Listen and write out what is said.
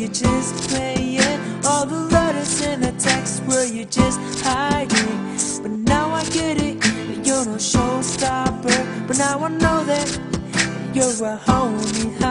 You're just playing all the letters in the text where you're just hiding. But now I get it, you're no showstopper. But now I know that you're a homie.